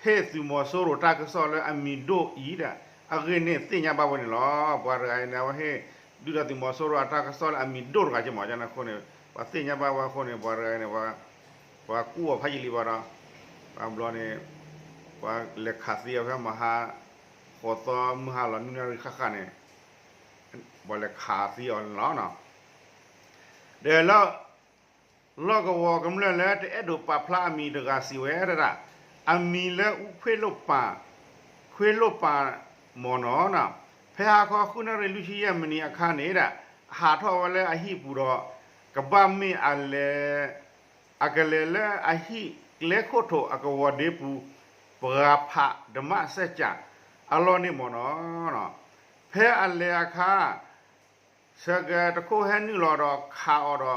ဟ့ၣ်သုးမီၤစိရိၤတၢ်ကစီၣ်လၢအမံၤဒိၣ်အံၤဒီး အဂ့ၢ်န့ၣ်သ့ၣ်ညါဘၣ်ဝဲန့ၣ်လီၤ. ပှၤတဂၤအံၤန့ၣ် အဝဲဟ့ၣ်ဒုၣ်ဒါသုးမီၤစိရိၤအတၢ်ကစီၣ်လၢအမံၤဒိၣ်တဂၤက့မး ကန့ၣ်အဃိန့ၣ် ပှၤသ့ၣ်ညါဘၣ်ဝဲအဃိန့ၣ် ပှၤတဂၤအံၤန့ၣ် ပှၤကူၣ်အီၤဖးယံာ်လံဘၣ်ဒီး ပှၤဘျီန့ၣ် ပှၤလဲၤခးသံအီၤဖဲမဟါ ဃိးသီမုၢ်ဟါလီၤ နွံနၣ်ရံၣ်ဃၣ်ဃၣ်န့ၣ် ပှၤလဲၤခးသံအီၤန့ၣ်လီၤ. ဒီးလၢ လီၢ်ကဝီၤကမျၢၢ်လၢတအဲၣ်ဒိးပာ်ဖျါအမံၤတဂၤစံးဝဲဒၣ်, အမံၤလၢအူခွ့လိၣ်ပၢ်, ခွ့လိၣ်ပၢ်မ့ၢ်နီၤ, ဖဲဟါခီဃုနၣ်ရံၣ်လွံၢ်ဆံယဲၢ်မံးနံးအခါန့ၣ်ဒၣ် ဟးထီၣ်ဝဲလၢအဟံၣ်ပူၤဒီး ကဘၣ်မ့ၢ်အလဲၤ အကလဲၤလၢအဟံၣ်ကျဲခိၣ်ထိးအကဝီၤဒ့ပူၤ ပှၤဖးဓမ္မစကြာအလီၢ်န့ၣ်မ့ၢ်နီၤ, ဖဲအလဲၤအခါ စဲးကဲးတခိၣ်ဟဲနုာ်လီၤဒီးခးအီၤ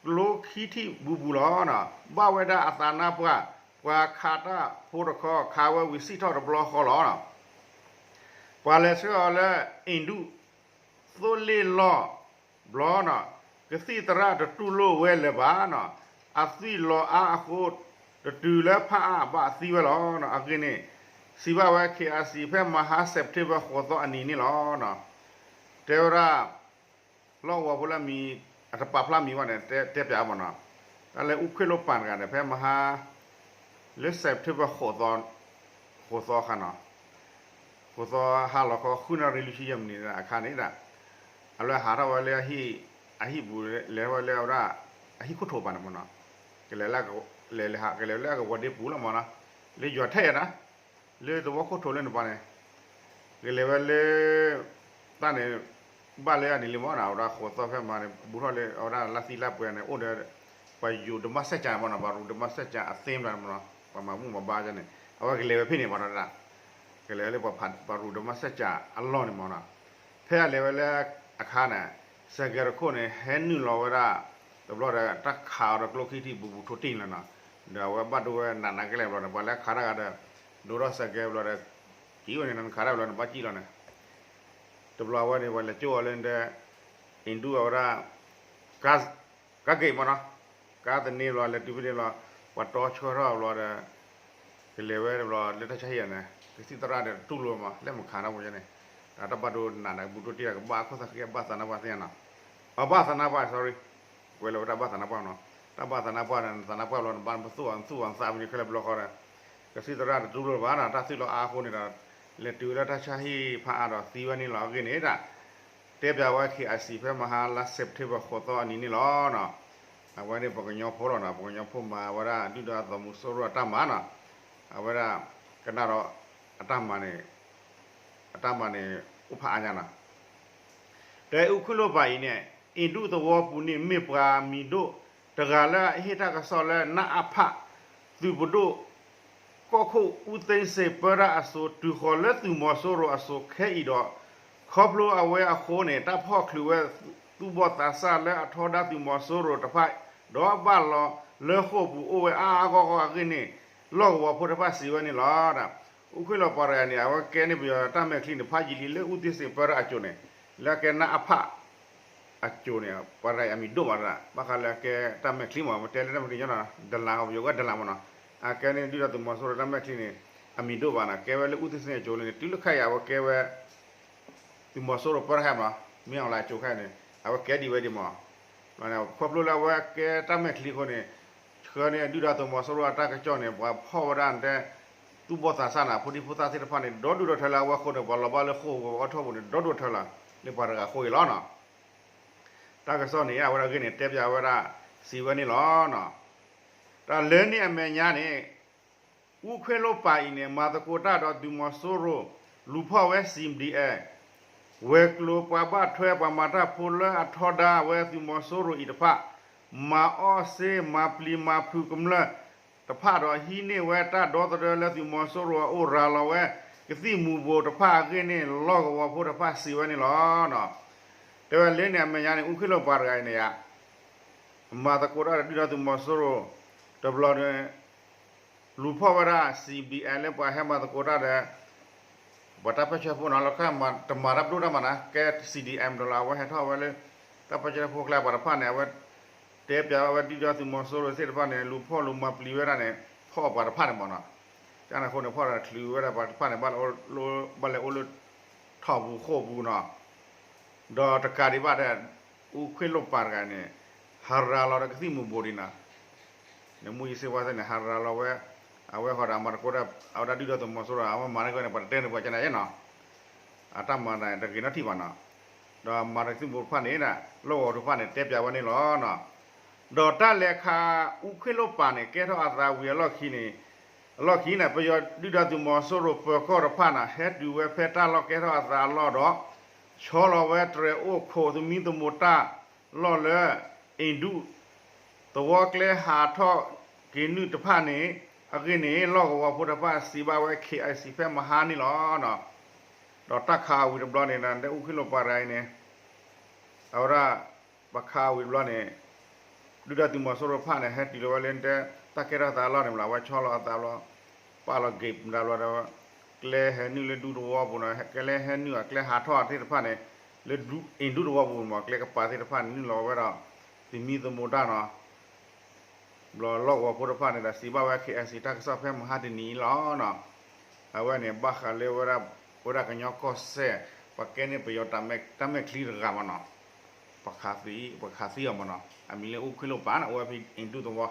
ဒီး ကျိခံထံၣ်ဘူးဘူးလီၤ. ဘၣ်ဝဲဒၣ်အသးနါပှၢ် ပှၤခးတၢ်ဖိတခီ ခးဝဲဝံၤစံၣ်ထီၣ်တဘျီဃီလီၤ. ပှၤလဲၤဆှၢအီၤလၢအ့ၣ်ဒူၣ် သိလ့ၣ်လီၢ်ဘျီနီၤ, ကသံၣ်သရၣ်တတူၢ်လိာ်ဝဲလၢၤဘၣ်နီၤ, အသွံၣ်လီၤအါအဃိ တတုၤလၢဖးအါဘၣ်သံဝဲလီၤ. အဂ့ၢ်န့ၣ် စံးဘၣ်ဝဲ ခ့အၣ်စံၣ် ဖဲမဟါ September ဃိးသီအနံၤန့ၣ်လီၤ. တဲဝဲဒၣ် လီၢ်ကဝီၤဖိလၢအမံၤ အတပာ်ဖျါမံၤဘၣ်န့ၣ် တဲပၠးမ့ၢ်နီၤ, တၢ်လၢအူခွ့လိၣ်ပၢ်တဂၤန့ၣ် ဖဲမဟါ လၢ September ဃိးသီ ဃိးသီအခါနီၤ, ဃိးသီဟါလီၤခီ ဃုနၣ်ရံၣ်လွံၢ်ဆံယဲၢ်မံးနံးအခါန့ၣ်ဒၣ်, အလဲၤဟးထီၣ်ဝဲလၢအဟံၣ်, အဟံၣ်ပူၤ လဲၤထီၣ်ဝဲလၢအဝဲဒၣ် အဟံၣ်ခိၣ်ထိးပၤန့ၣ်မ့ၢ်နီၤ, ကလဲၤလၢ, လဲၤလၢကဝီၤဒ့ပူၤလီၤမ့ၢ်နီၤ, လၢယွၤထဲအံၤဒၣ်, လၢသဝီခိၣ်ထိးလၢန့ၣ်ပၤန့ၣ်, ကလဲၤဝဲလၢ တၢ်န့ၣ် ဘၣ်လၢအန့ၣ်လံမ့ၢ်နီၤ, အဝဲဒၣ်ဃိးသီဖဲမဟါန့ၣ် ဘူးထီၣ်လၢအဝဲဒၣ်လါသံလါပှဲၤန့ၣ် အိၣ်ဒီး ပှၤယူၤဓမ္မစကြာမ့ၢ်နီၤ, ပှၤရူးဓမ္မစကြာအသ့မတၤမ့ၢ်နီၤ, ပှၤမၤမူမၤဘါန့ၣ် အဝဲကလဲၤဝဲဖဲန့ၣ်မ့ၢ်နီၤ, ကလဲၤဝဲလၢပှၤရူးဓမ္မစကြာအလီၢ်န့ၣ်မ့ၢ်နီၤ, ဖဲအလဲၤဝဲလၢအခါန့ၣ် စဲးကဲးတခိၣ်န့ၣ် ဟဲနုာ်လီၤဝဲဒၣ် တဘျီဒီး တၢ်ခးအီၤဒီးကျိခံထံၣ်ဘူးဘူးထိၣ်တံၢ်လီၤနီၤ, ဒီးအဝဲဘၣ်ဒိဝဲနးနးကလဲာ်ဘျီဒီး ပှၤလၢအခးတၢ်ဂၤဒီး ဒိးထီၣ်စဲးကဲးဘျီဒီး ကံၣ်ဝဲန့ၣ် နခးတၢ်ဘျီန့ၣ် ဘၣ်ကံၣ်လီၤန့ၣ်, တဘျီဝဲန့ၣ် ပှၤလဲၤကၠိအီၤလၢဒဲ အ့ၣ်ဒူၣ်အဝဲဒၣ် ကါဂ့ၢ်မ့ၢ်နီၤ, ကါသန့ဘျီ လဲၤတုၤဖဲန့ၣ်ဘျီ ပှၤတီဆှၢထီၣ်ဘျီဒီး ကလဲၤဝဲတဘျီလၢတၢ်ဆါဟံၣ်အန့ၣ် ကသံၣ်သရၣ်ဒီးတတူၢ်လိာ်မး လဲၤမခးတၢ်ဖိန့ၣ်, တၢ်ဘၣ်ဒိနးနးကဘူးထိၣ်တံၢ်ဒီး ကဘၣ်အခိၣ်သးဃံ အဘၣ်သးနါပှၢ်သ့ၣ်ညါနီၤ, အဘၣ်သးနါပှၢ် sorry, ကွဲးလီၤဝဲတၢ်ဘၣ်သးနါပှၢ်နီၤ, တၢ်ဘၣ်သးနါပှၢ်န့ၣ် သးနါပှၢ်ဘျီန့ၣ် ဘၣ်နပသူၣ်အီၤ နသူၣ်အီၤနသးဖဲန့ၣ်ခဲလၢာ်ဘျီဃီဒီး ကသံၣ်သရၣ်တတူၢ်လိာ်ဘၣ်နီၤ, တၢ်သွံၣ်လီၤအါအဃိန့ၣ်ဒီး လဲၤတုၤဝဲလၢတၢ်ဆါဟံၣ်ဖးအါဒီးသံဝဲန့ၣ်လီၤ. အဂ့ၢ်န့ၣ်ဒၣ် တဲပၠးဝဲ ခ့အၣ်စံၣ် ဖဲမဟါလါ September ဃိးသီအနံၤန့ၣ်လီၤ. အဝဲန့ၣ်ပှၤကညီဖိလီၤနီၤ, ပှၤကညီဖိမၤဝဲဒၣ် ဒုၣ်ဒါသုးမီၤစိရိၤအတၢ်မၤနီၤ, အဝဲဒၣ်ကနၣ်ဒီး အတၢ်မၤန့ၣ် အတၢ်မၤန့ၣ် အိၣ်ဖးအါညါနီၤ. တဲအူခွ့လိၣ်ပၢ်အံၤန့ၣ် အ့ၣ်ဒူၣ်သဝီပူၤန့ၣ် မ့ၢ်ပှၤမံၤဒိၣ်တဂၤလၢအဟ့ၣ်တၢ်ကစီၣ်လၢ နအဖ သုးပဒိၣ် ကီၢ်ခိၣ်အူသ့စ့ၣ်ပၢတၢ်အစိၤ တုၤဃီၤလၢသုးမီၤစိရိၤအစိၤခဲအံၤဒီး ခီဖျိအဝဲအဃိန့ၣ် တၢ်ဖီၣ်ချုးဝဲ သူၣ်ဘီၣ်သးစၢ်လၢအထီဒါသုးမီၤစိရိၤတဖၣ် ဒီးဘၣ်လီၤလၢဃိာ်ပူၤအိၣ်ဝဲအါအါဂီၢ်ဂီၢ်အဂ့ၢ်န့ၣ် လီၢ်ကဝီၤဖိတဖၣ်စံးဝဲန့ၣ်လီၤ. အူခွ့လိၣ်ပၢ်တဂၤန့ၣ် အဝဲကဲန့ၢ်ပယီၤတၢ်မဲာ်ချံန့ၣ် ဖးယံာ်လံလၢအူသ့စ့ၣ်ပၢတၢ်အစိၤန့ၣ် လၢအကဲနအဖ အစိၤန့ၣ် ပှၤတဂၤအံၤအမံၤဒိၣ်မးတဒၣ် ဘၣ်ဃးလၢအကဲတၢ်မဲာ်ချံမး ပတဲလၢတၢ်မဲာ်ချံညီနီၤ ဒလး ပယီၤဝဲဒလးမးနီၤ အကဲန့ၢ်ဒုၣ်ဒါသုးမီၤစိရိၤတၢ်မဲာ်ချံန့ၣ် အမံၤဒိၣ်ဘၣ်နီၤ ကဲဝဲလၢအူသ့စ့ၣ်အစိၤလံန့ၣ် တုၤလၢခဲအံၤအဝဲကဲဝဲ သုးမီၤစိရိၤပၢတၢ်ဟဲမး မ့ၢ်အီၤလၢအစိၤခဲအံၤန့ၣ် အဝဲကဲဒံးဝဲဒံးမး ခီဖျိလၢအဝဲကဲတၢ်မဲာ်ချံအဃိန့ၣ် ဆှၢန့ၢ်ဒုၣ်ဒါသုးမီၤစိရိၤအတၢ်ကစီၣ်န့ၣ် ပှၤဖီၣ်ဝဲဒၣ်တဲ သူၣ်ဘီၣ်သးစၢ်န့ၣ် ဖိဒံဖိသၣ်သ့ၣ်တဖၣ်န့ၣ် ဒီဒူၣ်ဒီထၢလၢအဝဲအဃိန့ၣ် ပှၤလီၤဘၣ်လၢဃိာ်ပူၤအီၣ်ထီၣ်ပူၤန့ၣ် ဒီဒူၣ်ထၢလီၤ လၢပှၤတဂၤအဃိအံၤလီၤနီၤ တၢ်ကစီၣ်န့ၣ် အဝဲဒၣ်အဂ့ၢ်န့ၣ် တဲပၠးဝဲဒၣ် စံးဝဲန့ၣ်လီၤ. တၢ်လၢန့ၣ်အမဲာ်ညါန့ၣ် အူခွ့လိၣ်ပၢ်အံၤန့ၣ် မၤသကိးတၢ်ဒီးသုးမီၤစိရိၤ လူၤဖီၣ်ဝဲ CDF ဝဲၤကျိၤပှၤဘၣ်ထွဲပှၤမၤတၢ်ဖိလၢအထီဒါဝဲသုးမီၤစိရိၤအံၤတဖၣ် မၤအီၣ်စ့ မၤပျံၤမၤဖုးကမျၢၢ်တဖၣ်ဒီးဟံးန့ၢ်ဝဲတၢ်ဒီသဒၢလၢသုးမီၤစိရိၤအအိၣ်ရၤလီၤဝဲ ကသံၣ်မူၤဘှီးတဖၣ်အဂ့ၢ်န့ၣ် လီၢ်ကဝီၤဖိတဖၣ်စံးဝဲန့ၣ်လီၤ. တဲဝဲလၢန့ၣ် အမဲာ်ညါန့ၣ် အူခွ့ၣ်လိာ်ပၤတဂၤအံၤန့ၣ်ဧါ မၤသကိးတၢ်ဒီးဒုၣ်ဒါသုးမီၤစိရိၤ တဘျီဒီး လူၤဖီၣ်ဝဲဒၣ် CDM လၢပှၤဟဲမၤသကိးတၢ်ဒီး ပှၤတၢ်ပၢၢ်ဆၢဖိနီၤ လၢခါတမၤတၢ်ပဒိၣ်တၢ်မၤနၤ ကဲ CDM ဒီးလီၤ အဝဲဟဲထီၣ်ဝဲလၢ တၢ်ပၢၢ်ဆၢဖိကျါပှၤတဖၣ်န့ၣ် အဝဲ တဲပျးဝဲဒုၣ်ဒါသုးမီၤစိရိၤသ့ၣ်တဖၣ်န့ၣ် လူၤဖီၣ်လူၤမၤပျံၤဝဲဒၣ်န့ၣ် ဖီၣ်ပှၤတဖၣ်န့ၣ်မးနီၤ. ကန့ၣ်အဃိန့ၣ် ဖီၣ်ဒီးချုးဝဲဒၣ်ပှၤတဖၣ်န့ၣ် ဘၣ်လဲၤအိၣ်လၢ ထီၣ်ပူၤဃိၣ်ပူၤနီၤ. ဒီးတကးဒံးဘၣ်ဒီး အူခွ့ၣ်လိာ်ပၤတဂၤန့ၣ် ဟးရၤလီၤဒီးကသံၣ်မူၤဘှီးဒံးနီၤ နမူယစ့ဝါသ့ၣ်န့ၣ် ဟးရၤလီၤဝဲ အဝဲဃီဒီးအမၤသကိးတၢ် အဝဲဒၣ်ဒုၣ်ဒါသုးမီၤစိရိၤ အဝဲမၤန့ၢ်ကီန့ၣ် ပှၤတတဲန့ၢ်ပှၤကန့ၣ်ယဲနီၤ အတၢ်မၤန့ၣ်တဂ့ၤနီတထံၣ်ဘၣ်နီၤ. ဒီးမၤဒီးကသံၣ်မူၤဘှီးတဖၣ်န့ၣ် လီၢ်ကဝီၤတဖၣ်န့ၣ် တဲပျးဝဲန့ၣ်လီၤနီၤ. ဒီးတၢ်လဲၤခးအူခွ့ၣ်လိာ်ပၤန့ၣ် ကဲထီၣ်အသးဝံၤအလီၢ်ခံန့ၣ် အလီၢ်ခံန့ၣ် ပယီၤဒုၣ်ဒါသုးမီၤစိရိၤပၢၤကီၢ်တဖၣ်န့ၣ် ဟဲတုၤဝဲဖဲတၢ်လီၢ်ကဲထီၣ်အသးအလီၢ်ဒီး ဆီလီၤဝဲတြဲၤအိၣ်ခိးသမံသမိးတၢ်လီၢ်လၢ အ့ၣ်ဒူၣ် သဝီကျဲဟးထီၣ်က့ၤနုာ်တဖၣ်န့ၣ် အဂ့ၢ်န့ၣ် လီၢ်ကဝီၤဖိတဖၣ်စံးဘၣ်ဝဲ KIC ဖဲမဟါန့ၣ်လီၤ. ဒီးတၢ်ခးဝံၤတဘျီန့ၣ် ဒ်အူခွ့ၣ်လိာ်ပၤတဂၤအံၤန့ၣ် အဝဲဒၣ် ပှၤခးဝံၤတဘျီန့ၣ် ဒုၣ်ဒါသုးမီၤစိရိၤတဖၣ်န့ၣ် ဟဲတုၤလီၤဝဲလၢတဲ တၢ်ကဲထီၣ်သးအလီၢ်န့ၣ်မး အဝဲဆီလီၤအသးဘျီ ပာ်လီၤ gate မတၤဘျီဒီး ကျဲဟဲနုာ်လၢဒူသဝီပူၤနီၤ ကျဲဟဲနုာ်အကျဲဟးထီၣ်သ့ၣ်တဖၣ်န့ၣ် လၢဒူအ့ၣ်ဒူသဝီပူၤမး ကျဲကပၤသ့ၣ်တဖၣ်န့ၣ် နုာ်လီၤဝဲဒီး သမံသမိးတၢ်နီၤ ဘျီလီၢ်ကဝီၤဖိတဖၣ်န့ၣ်ဒီး စံးဘၣ်ဝဲ KIC တၢ်ကစီၣ်ဖဲမဟါတနံၤအံၤလီၤနီၤ. အဝဲန့ၣ် ဘၣ်ဃးလၢဝဲဒၣ် ဝဲဒၣ်ကညီကီၢ်စဲၣ် ပှၤကဲန့ၢ်ပယီၤတၢ်မဲာ်ချံတဂၤမးနီၤ ပှၤခးသံအီၤမးနီၤ အမံၤလၢအူခွ့ၣ်လိာ်ပၤန့ၣ် အိၣ်ဝဲဖဲအ့ၣ်ဒူသဝီ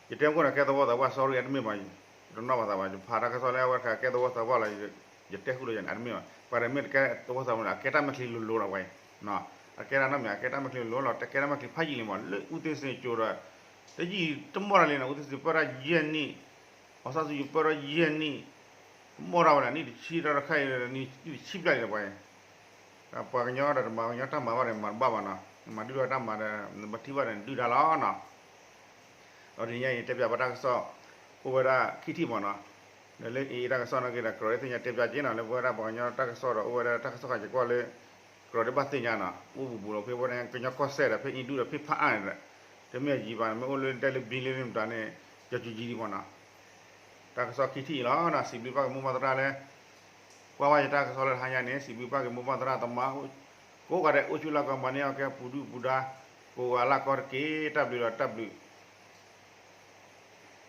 ယတဲမ့ၢ်ကီးန့ၣ် ကဲသဝီသးပှၢ် sorry အတမ့ၢ်ဘၣ် တနီၣ်ဘၣ်သးဘၣ် ယဖးတၢ်ကစီၣ်လၢအဝဲတခါကဲသဝီသးပှၢ်လီၤ ယတဲဃုာ်လီၤယၤန့ၣ် အတမ့ၢ်ဘၣ် ပှၤတမ့ၢ်တကဲသဝီသးပှၢ်န့ၣ် အကဲတၢ်မဲာ်ချံလိၤလိၤလီၤဝဲ အကဲတၢ်နီတမံၤ အကဲတၢ်မဲာ်ချံလိၤလိၤလီၤ တကဲတၢ်မဲာ်ချံဖးယံာ်လံမး လၢအူသ့စ့ၣ်ကၠိၤဒီး တယံာ်တမီၢ်တၢ်လံနီၤ အူသ့စ့ၣ်ပၢၢ်ထီၣ်ယဲၢ်နံၣ် အီစၣ်စူၤယိၤပၢၢ်ထီၣ်ယဲၢ်နံၣ် တမီၢ်တၢ်ဝဲလၢ နံၣ်တဆံတၢ်တခါအံၤ နံၣ်တဆံဘျဲၣ်လံပှၤအံၤ ပှၤကညီဒီးတမၤကညီတၢ်မၤဘၣ်ဒီးမၤတဘၣ်ဘၣ်နီၤ နမၤဒုၣ်ဒါတၢ်မၤဒီး နဘၣ်ထံၣ်ဘၣ်ဒီးနဒုၣ်ဒါလီၤနီၤ ဒီးတနံၤညါအံၤ တဲပျးဘၣ်တၢ်ကစီၣ် အိၣ်ဝဲဒၣ်ခံထံၣ်မးနီၤ ဒီးလၢအံၤတၢ်ကစီၣ်နာ်က့ဒီး ကြၢးဒ်သ့ၣ်ညါတဲပျးက့နီၤ လၢပဝဲဒၣ်ပှၤကညီတၢ်ကစီၣ်ဒီး အိၣ်ဝဲဒၣ်တၢ်ကစီၣ်ခါကကွၢ်လၢ ကြၢးဒ်ဘၣ်သ့ၣ်ညါနီၤ အိၣ်ဘူးဘူးလီၤဖဲဝဲဒၣ်ကညီကီၢ်စဲၣ်ဒီး ဖဲအ့ၣ်ဒူၣ်ဒီးဖဲဖးအါန့ၣ်ဒီး တမ့ၢ်အယံၤဘၣ် မ့ၢ်အိၣ်လၢတဲလၢဘံလၢမတၤန့ၣ် ကၠီၤကၠူၤကၠံဒံးမးနီၤ တၢ်ကစီၣ်ခံထံၣ်အံၤလီၤနီၤ စံးဘျုးဘၣ်က့ၤမိၢ်ပၢ်သရၣ်လၢ ကွၢ်ဘၣ်ယတၢ်ကစီၣ်လၢတဟါညါန့ၣ် စံးဘျုးဘၣ်က့ၤမိၢ်ပၢ်သရၣ်သမါ ကိးဂၤဒဲးအိၣ်ဆူၣ်လၢကီၢ်မၤန့ၢ်အီၣ်ကဲပူၤဒုၣ်ပူၤဒါ ကိးဂၤလၢ်ကီၢ်တက့ၢ် တၢ်ဘျုးလီၤတၢ်ဘျုး